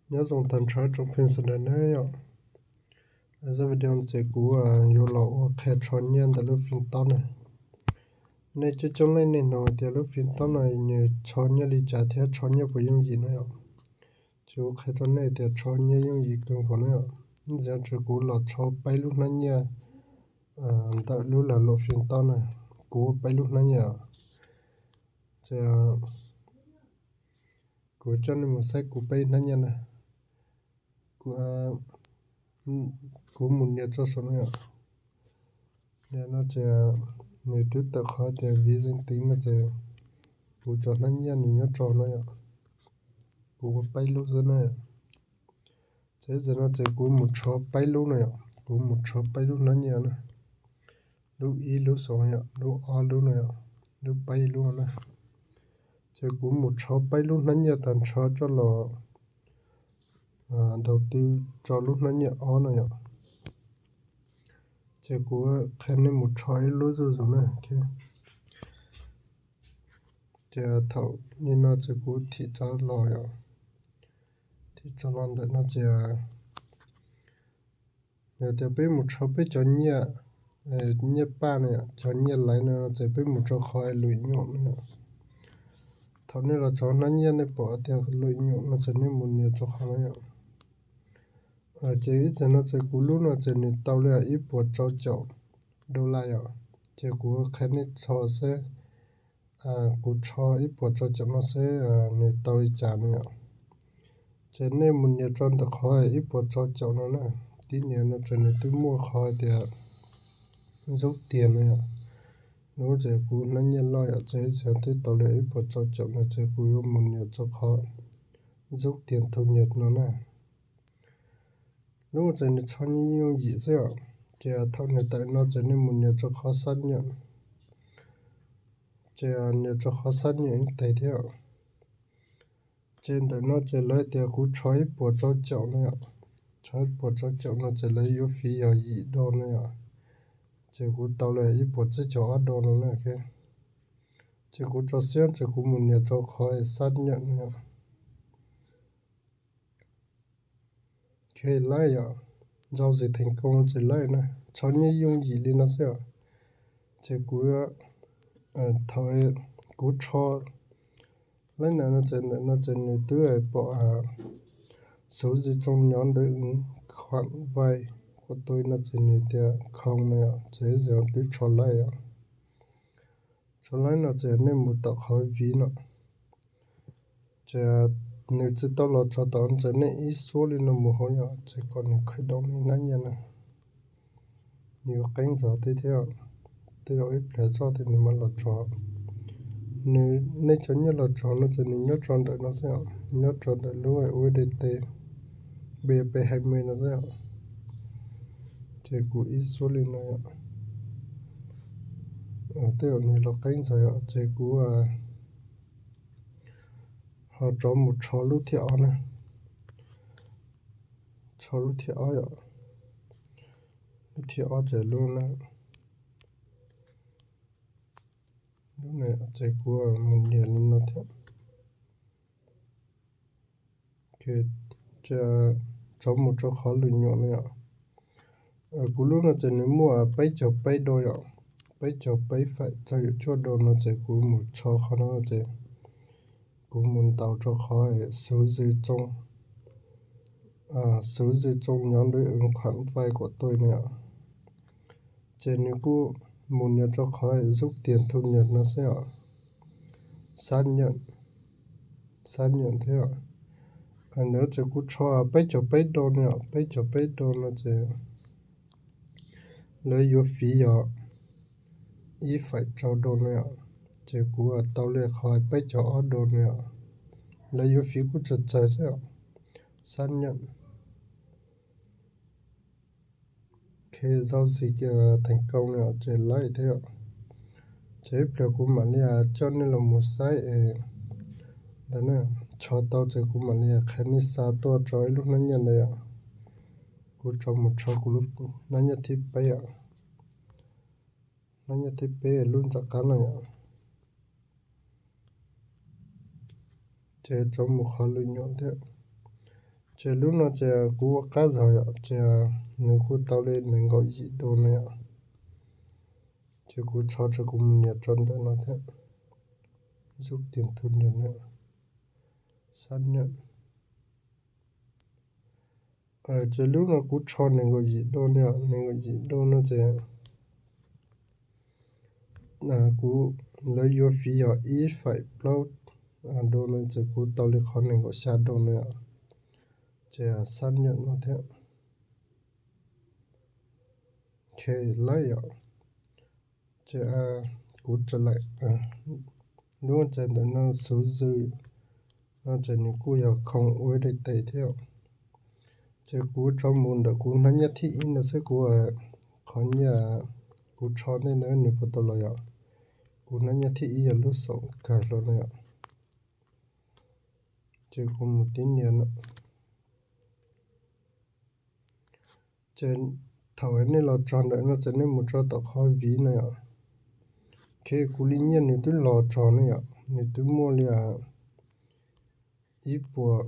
Nyob zoo tag nrho tsoom phooj ywg sawv daws na yom. Zaj video no ces kuv yuav los ua qhia rho nyiaj ntawm lub Fintob na. Nej coob coob leej nej hnov tias lub Fintob no nws rho nyiaj li cas thiab rho nyiaj puas yooj yim na yom. Ces kuv qhia rau nej tias rho nyiaj yooj yim kawg nkaus na yom. Ib zaug ces kuv los rho peb lub hnab nyiaj ntawm lub lag luam Fintob na. Kuv ua peb lub hnab nyiaj. Ces kuv coj nej mus saib kuv peb hnab nyiaj na. Kuv mus nias tso saum no yom. Nias no ces nws twb tawm qhov tias vis zeej tiv no ces kuv cov hnab nyiaj nws nyob rau no yom. Kuv ua peb lub xwb na. Ces ib zaug no ces kuv mus rho peb lub no yom, kuv mus rho peb lub hnab nyiaj na. Lub ib lub xwb yom, lub ob lub no yom, lub peb lub na. Ces kuv mus rho peb lub hnab nyiaj tag nrho coj los đầu tư rau lub hnab nyiaj ob no yom. Ces kuv qhia nej mus rho ib lub zuj zus na. Ces thaum li no ces kuv thim tso los yom, thim tso los ntawm no ces yog tias peb mus rho peb cov nyiaj, nyiaj paj no yom, cov nyiaj laiv no ces peb mus rau qhov lwm nyuam no yom. Thaum nej los rho hnab nyiaj nej pom tias lwm nyuam no ces nej mus nias rau qhov no yom. Ces ib zaug no ces kuv lub no ces nws tau li ib puas rau caum dollar yom. Ces kuv qhia nej rho xwb, kuv rho ib puas rau caum no xwb nws tau li cas no yom. Ces nej mus nias rau ntawm qhov ib puas rau caum no na. Tib nias no ces nws twb muaj qhov tias rút tiền no yom. Lub ces kuv hnab nyiaj loj yom, ces ib zaug twb tau li ib puas rau caum no ces kuv yuav mus nias rau qhov rút tiền thu nhập no na. Lub ces nws rho nyiaj yooj yim xwb yom. Ces thaum nws tawm no ces nej mus nias rau qhov xác nhận. Ces nias rau qhov xác nhận ib teg thiab. Ces ntawm no ces lawv tias kuv rho ib puas rau caum no yom. Rho ib puas rau caum no ces lawv yuav phí yog yim đô no yom. Ces kuv tau li ib puas tsib caug ob đô no na. Ces kuv tso xiab ces kuv mus nias rau qhov xác nhận no yom. Ces lawv yom, giao dịch thành công ces lawv na, rho nyiaj yooj yim li no xwb yom. Ces kuv, thaum kuv rho lawv na no ces ntawm no ces nws twb pom số dư trông nhóm đối ứng khoản vay của tôi no ces nws tias không no yom, ces ib zaug twb rho lawv yom. Rho lawv no ces nej mus tom qhov ví no. Ces nws tsis tau los rau tom no ces nej ib suab li no mus hauv yom, ces kom nws khởi động nws hnab nyiaj na. Nws yuav qeeb ntxov thiab, tej zaum ib pliag tso ces nws mam los rau. Nws, nej cov nyiaj los rau no ces nws nyob rau ntawm no xwb yom, nyob rau ntawm lub U S D T B P hai mươi no xwb yom. Ces kuv ib suab li no yom. Tej zaum nws los qeeb ntxov yom, ces kuv ho rov mus rho lub thib ob na. Rho lub thib ob yom. Lub thib ob ces lub na. Lub no ces kuv mus nias li no thiab. Rov mus rau qhov lwm nyuam no yom. Kuv lub no ces nws muaj peb caug peb đô yom, peb caug peb phẩy rau yum cuaj đô no ces kuv mus rho qhov no ces kuv mus ntaus rau qhov số dư trông, số dư trông nhóm đối ứng khoản vay của tôi no yom. Ces nws kuj mus nias rau qhov rút tiền thu nhập no xwb yom. Xác nhận, xác nhận thiab. Ntawd ces kuv rho peb caug peb đô no yom, peb caug peb đô no ces lawv yuav phí yog ib phẩy rau đô no yom. Ces kuv tau li qhov peb caug ob đô no yom. Lawv yuav phí kuj tsawg tsawg xwb yom. Xác nhận. Ok, giao dịch thành công no ces lawv thiab. Ces ib pliag kuv mam li coj nej los mus saib es ntawd na, rho tau ces kuv mam li qhia nej xa tuaj rau ib lub hnab nyiaj ntawd yom. Kuv rov mus rho kuv lub hnab nyiaj thib peb yom. Hnab nyiaj thib peb lub nram qab no yom. Ces rov mus qhov lwm nyuam thiab. Ces lub no ces kuv ua qab zog yom, ces nws kuj tau li nees nkaum yim do no yom. Ces kuv tso ces kuv mus nias tso ntawm no thiab. Zub tias tus nias no, xab nyaj. Ces lub no kuv tso nees nkaum yim do no, nees nkaum yim do no ces kuv, lawv yuav fiv yog ib faim plaub do no ces kuv tau li qhov nees nkaum xya do no yom. Ces xab nyaj no thiab. Khe lawm yom. Ces kuv tsa laim lub tsa ntawm no xuv zwm no ces nws kuj yog khoom U S D T thiab. Ces kuv tso mus ntawm kuv hnab nyiaj thib ib no xwb, kuv qhov nyiaj kuv tso ntej ntawd nws puas tau los yom. Kuv hnab nyiaj thib ib yog lub xaum kawg hlo no yom. Ces kuv mus tib nias no. Ces thaum nej los txog ntawm no ces nej mus rau tom qhov viv no yom. Khe kuv li nyiaj nws twb los txog ne yom, nws twb muaj li ib puas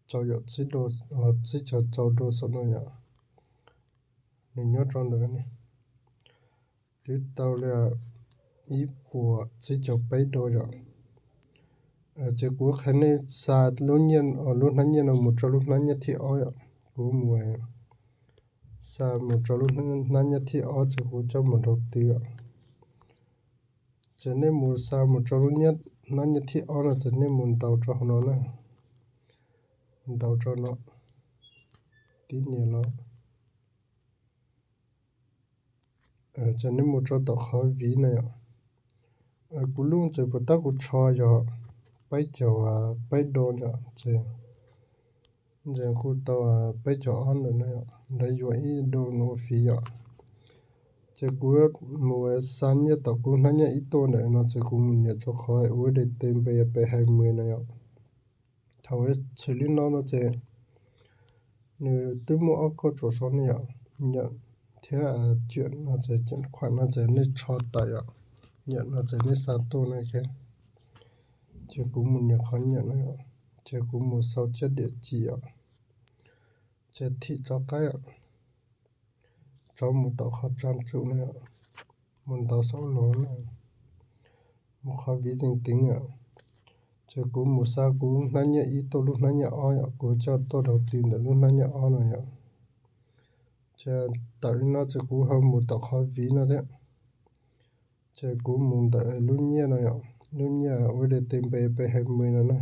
txaus yom, txib caug txaus do xom no yom. Nws nyob rau ntawd ne, twb tau li ib puas txib caug peb do yom. Ces kuv qhia nej xa lub nyiaj, lub hnab nyiaj no mus rau lub hnab nyiaj thib ob yom. Kuv mus xa mus rau lub hnab nyiaj thib ob ces kuv coj mus nrau twg yom. Ces nej mus xa mus rau lub hnab nyiaj thib ob no ces nej mus ntaus rau hauv no na. Ntaus rau no, tib nias no. Ces nej mus rau tom qhov viv na yom. Kuv lub ces puas tab kuv tso yog peb caug peb do yom, ces ntawd kuj tau peb caug ob ntawm no, lawv yuav ib do no ua fiv yom. Ces kuv mus xa nyiaj tom kuv hnab nyiaj ib tuaj ntawm no ces kuv mus nias rau qhov U S D T npe pes hai mươi no yom. Thaum txhwm li no no ces nws twb muaj ob kauj tsuas saum no yom, nhận thiab chuyển no ces chuyển khoản no ces nej tso tawm yom, nhận no ces nej xa tuaj no. Ces kuv mus nias qhov nhận no, ces kuv mus sau chép địa chỉ yom, ces thim tso qab yom, rov mus tom qhov trang chủ no, mus ntaus saum los na, mus qhov ví danh tính yom. Ces kuv mus xa kuv hnab nyiaj ib tuaj lub hnab nyiaj ob yom, kuv coj tuaj đầu tư ntawm lub hnab nyiaj ob no yom. Ces tawm li no ces kuv ho mus tom qhov viv no thiab. Ces kuv mus ntawm lub nyiaj no yom, lub nyiaj U S D T npe pes hai mươi no na.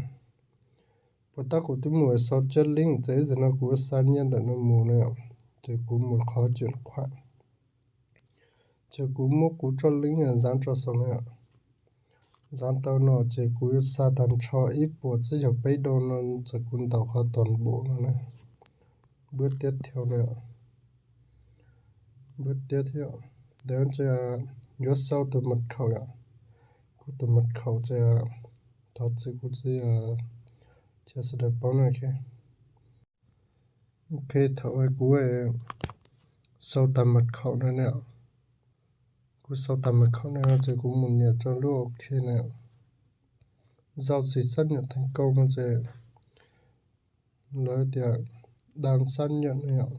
Puas tab kuv twb mus sau chép link ces ib zaug no kuv xa nyiaj ntawm no mus no yom. Ces kuv mus qhov chuyển khoản. Ces kuv muab kuv txoj link zav rau saum no yom. Zav tau no ces kuv xa tag nrho ib puas tsib caug peb do no ces kuv ntaus qhov toàn bộ no na. Bước tiếp theo no, bước tiếp theo, ntawd ces yuav sau tus mật khẩu yom. Kuv tus mật khẩu ces thov txim kuv txiv, cia sawv daws paub no. Ok, thaum kuv sau tag mật khẩu no na, kuv sau tag mật khẩu no ces kuv mus nias rau lub ok no. Giao dịch xác nhận thành công no ces lawv tias đang xác nhận no yom.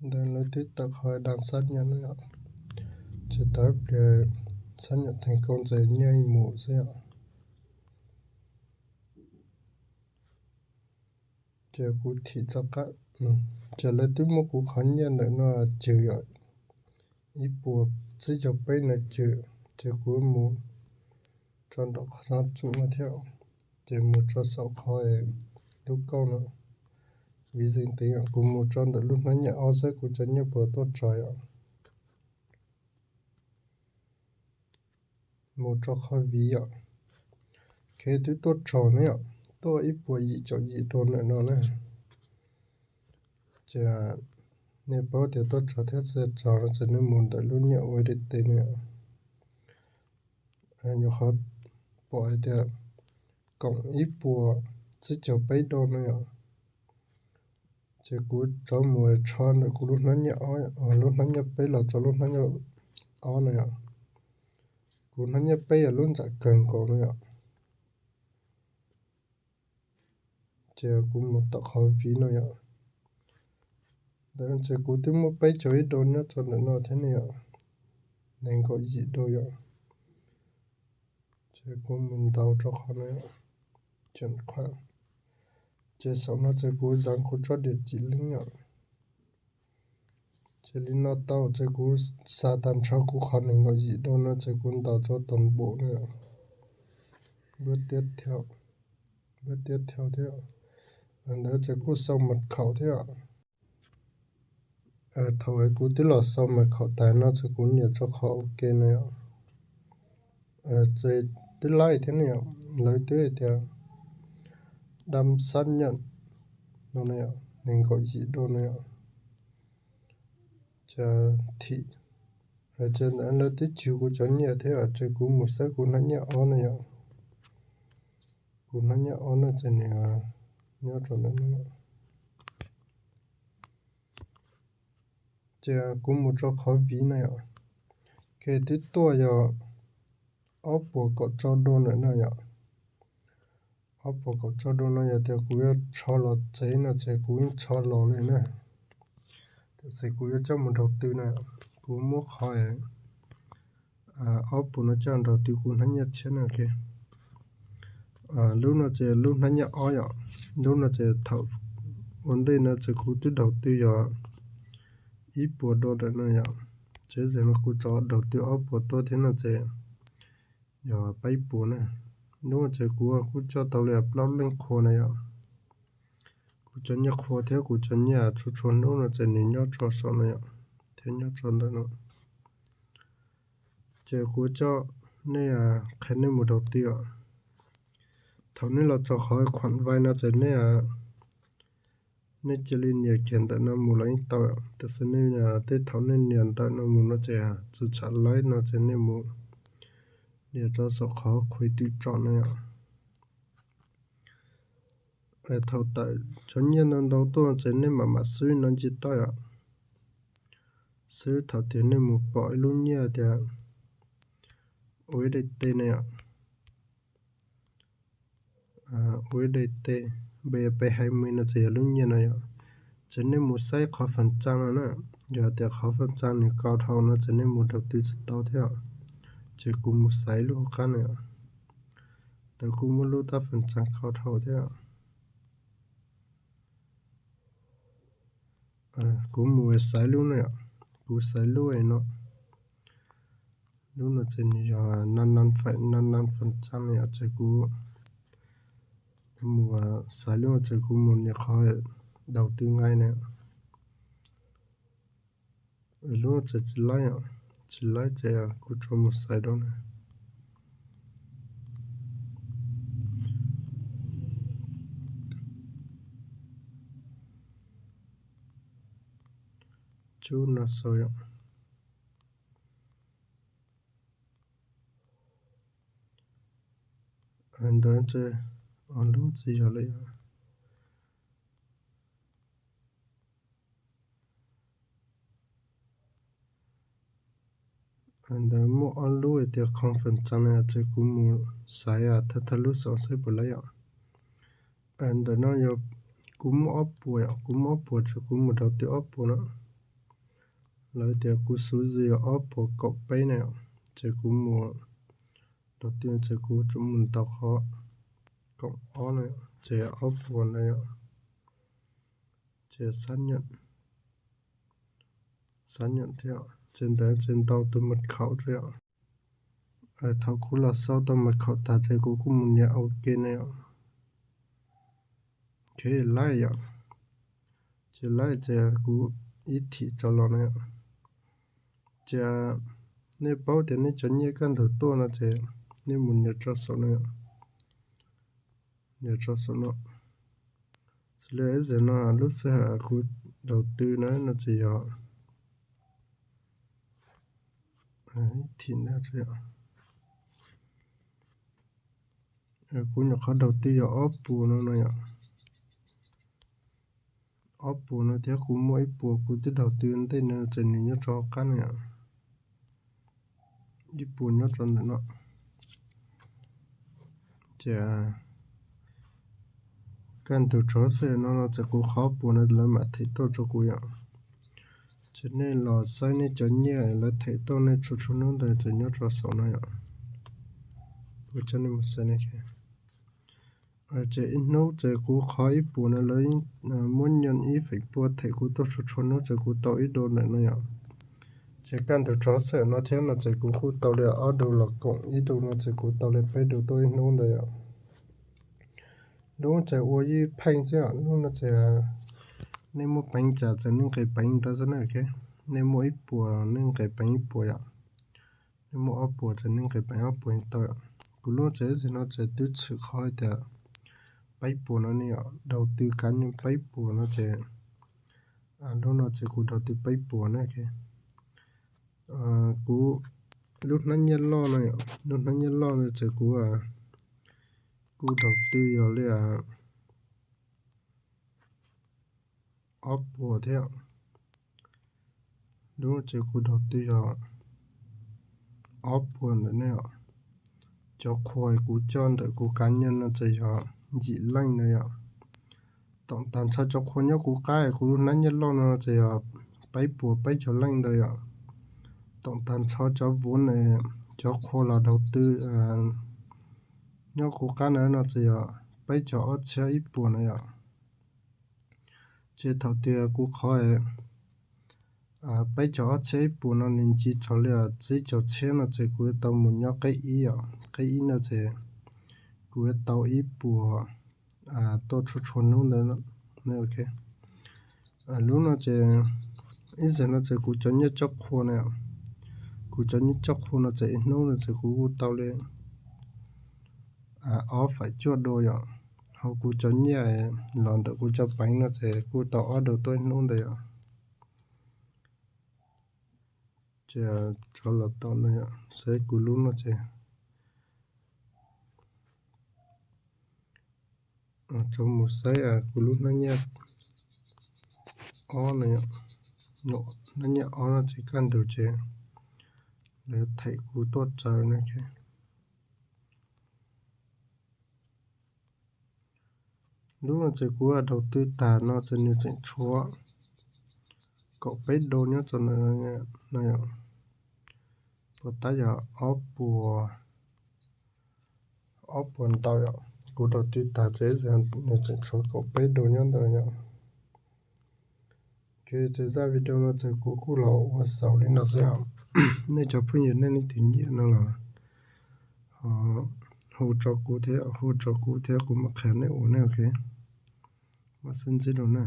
Ntawd lawv twb tawm qhov đang xác nhận no yom. Ces tau ib pliag xác nhận thành công ces nyiaj mus xwb yom. Ces kuv thim txoj qab, ces lawv twb muab kuv qhov nyiaj ntawm no cws yom, ib puas tsib caug peb no cws. Ces kuv mus tso ntawm qhov xab tsum no thiab, ces mus tso saum qhov lub kauj no, ví dụ tính yom, kuv mus tso ntawm lub hnab nyiaj ob xwb kuv cov nyiaj puas tuaj tsaug yom. Mus rau qhov viv yom. Khe twb tuaj tsaug na yom, tuaj ib puas yim caum yim do ntawm no na. Ces nej paub tias tuaj tsaug thiab tsis tsaug no ces nej mus ntawm lub nyiaj U S D T no yom. Nyuam qhuav pom hais tias koom ib puas tsib caug peb do no yom. Ces kuv rov mus tso ntawm kuv lub hnab nyiaj ob, lub hnab nyiaj peb los tso lub hnab nyiaj ob no yom. Kuv hnab nyiaj peb yog lub ntsam kawg nkaus no yom. Ces kuv mus tom qhov viv no yom. Ntawd ces kuv twb muaj peb caug ib dau nyob rau ntawm no thiab ne yom, nees nkaum yim dau yom. Ces kuv mus ntaus rau qhov no, ces saum no ces kuv zam kuv tsob diam cim leeb yom. Ces li no tau ces kuv xa tag nrho kuv qhov nees nkaum yim dau no ces kuv ntaus rau tus npum no, npuab tiab thau thiab. Ntawd ces kuj xau mas khaum thiab. Thaum kuv twb los xau mas khaum tas no ces kuv nias rau qhov ok no yom. Ces twb laib thiab ne yom, lawv twb hais tias dam sab nyam no, nees nkaum yim dau no yom. Ces thim, ces ntawd lawv twb tswj kuv cov nyiaj thiab ces kuv mus saib kuv hnab nyiaj ob no yom. Kuv hnab nyiaj ob no ces nws nyob rau ntawm no. Ces kuv mus rau qhov viv na yom. Ces twb tuaj yog ob puas kaum rau dau ntawm no yom. Ob puas kaum rau dau no yog tias kuv yuav rho los tsev no ces kuv yeej rho los li na. Tiam sis kuv yuav coj mus nraus tw na, kuv muab qhov ob puas no coj nraus tw kuv hnab nyiaj tshiab na. Lub no ces lub hnab nyiaj ob yom. Lub no ces thaum ua ntej no ces kuv twb nraus tw yog ib puas dau ntawm no yom. Ces zaum no kuv rov nraus tw ob puas tuaj thiab no ces yog peb puas na. Hnub no ces kuv kuj coj tau li plaub leeg qhua na yom. Kuv cov nyiaj qhua thiab kuv cov nyiaj txhua txhua hnub no ces nws nyob rau saum no yom, thiab nyob rau ntawm no. Ces kuv coj nej, qhia nej mus nraus tw os. Thaum nej los txog qhov khuam vai no ces nej, nej cia li nias kiag ntawm no mus los yeej tau. Tiam sis nej, tej thaum nej nias ntawm no mus no ces tsis tsham laib no ces nej mus nias rau saum qhov qhuav twm tsom no yom. Thaum tawm cov nyiaj ntau ntau tuaj ces nej mam mam xwb no ntsis tau yom. Xwb thaum tias nej mus pom ib lub nyiaj tias U S D T na yom. U S D T, B P hai mươi no ces yog lub nyiaj no yom. Ces nej mus saib qhov fam tsam no na, yog tias qhov fam tsam nws kau dhau no ces nej mus nraus tw tsis tau thiab. Ces kuv mus xaiv lub hauv qab no, tau kuv muab lub tab fam tsam kau dhau thiab. Kuv mus xaiv lub no yom, kuv xaiv lub no. Lub no ces nws yog năm năm phần trăm no yom, ces kuv mus xaiv lub no ces kuv mus nias qhov đầu tư ngay na. Lub no ces tsis laib, tsis laib ces kuv tsuas mus xaiv rau na. Cub no xaus yom. Ntawd ces lub tsis yog li. Ntawd muaj ob lub hais tias không phần trăm no ces kuv mus xaiv thawj thawj lub xaus seb puas laib yom. Ntawm no yog kuv muaj ob puas yom, kuv muaj ob puas ces kuv mus đầu tư ob puas no. Lawv tias kuv số dư yog ob puas kaum peb na, ces kuv mus đầu tư ces kuv tsuas mus ntaus qhov kaum ob na, ces ob puas ntawd yom. Ces xác nhận, xác nhận thiab, ces ntawd ces ntaus tus mật khẩu rau yom. Thaum kuv los sau tau mật khẩu tas ces kuv kuj mus nias OK na yom. Ces laib yom, ces laib ces kuv ib thim tso los na yom. Ces nej paub tias nej cov nyiaj kaj ntug tuaj no ces nej mus nias rau saum no, nias rau saum no. Xws li ib zaug no lub sij hawm kuv đầu tư na no ces yog ib thim ntawd, kuv nyuam qhuav đầu tư yog ob puas no no yom. Ob puas no thiab kuv muaj ib puas kuv twb đầu tư ntej no ces nws nyob rau hauv qab no yom. Ib puas nyob rau ntawm no. Ces Kaj ntug tso xwb no no ces kuv qhov puas no lawv mam them tuaj rau kuv yom. Ces nej los saib nej cov nyiaj lawv them tuaj nej txhua txhua hnub ntawd ces nyob rau saum no yom. Kuv coj nej mus saib ne. Ces ib hnub ces kuv qhov ib puas no lawv muab nyiaj ib feem pua them kuv tuaj txhua txhua hnub ces kuv tau ib dua ntawm no yom. Ces kaj ntug tso xwb no thiab no ces kuv kuj tau li ob dua los koom ib dua no ces kuv tau li peb dua tuaj ib hnub ntawd yom. Lub ces ua ib pheej xwb yom, lub no ces nej muaj peev cas ces nej nqis peev ntawd xwb na. Nej muaj ib puas nej nqis peev ib puas yom. Nej muaj ob puas ces nej nqis peev ob puas tau yom. Kuv lub ces ib txhis no ces twb tshwm qhov tias peb puas no ne yom, daus tw kav nyoog peb puas no ces lub no ces kuv daus tw peb puas na. Kuv lub hnab nyiaj loj no, lub hnab nyiaj loj no ces kuv kuj daus tw yog li ob puas thiab. Lub ces kuv daus tw yog ob puas ntawm ne. Cov qhua kuv coj ntawm kuv kav nyiaj no ces yog yim leej ntawd yom. Toom tag nrho cov qhua nyob kuv qab kuv lub hnab nyiaj loj no ces yog peb puas peb caug leej ntawd yom. Toom tag nrho cov vauv, cov qhua los daus tw nyob kuv qab na no ces yog peb caug ob txhiab ib puas na yom. Ces thaum tias kuv qhov peb caug ob txhiab ib puas no nws nce txog li tsib caug txhiab no ces kuv yuav tau mus nyob qeb ib os. Qeb ib no ces kuv yuav tau ib puas tuaj txhua txhua hnub ntawd. Lub no ces ib zaug no ces kuv cov nyiaj tsob qhua na, kuv cov nyiaj tsob qhua no ces ib hnub no ces kuv kuj tau li ob faim cuaj dua yom. Ho kuv cov nyiaj los ntawm kuv cov peev no ces kuj tau ob dua tuaj ib hnub ntawd yom. Ces rov los tau no yom, saib kuv lub no ces rov mus saib kuv lub hnab nyiaj ob no, hnab nyiaj ob no ces kaj ntug ces lawv them kuv tuaj txaus na. Lub no ces kuv daus tw tag no ces nws tseem tshuav kaum peb dua nyob rau ntawm no yom. Puas tab yog ob puas, ob puas ntau yom. Kuv daus tw tag ces nws tseem tshuav kaum peb dua nyob ntawd yom. Ces zaj video no ces kuv kuj los ua xaus li no xwb os. Nej cov phooj ywg nej leej twg nyiam no los hu rau kuv thiab, hu rau kuv thiab kuv mam qhia nej ua ne. Ok, mam sib ntsib dua na.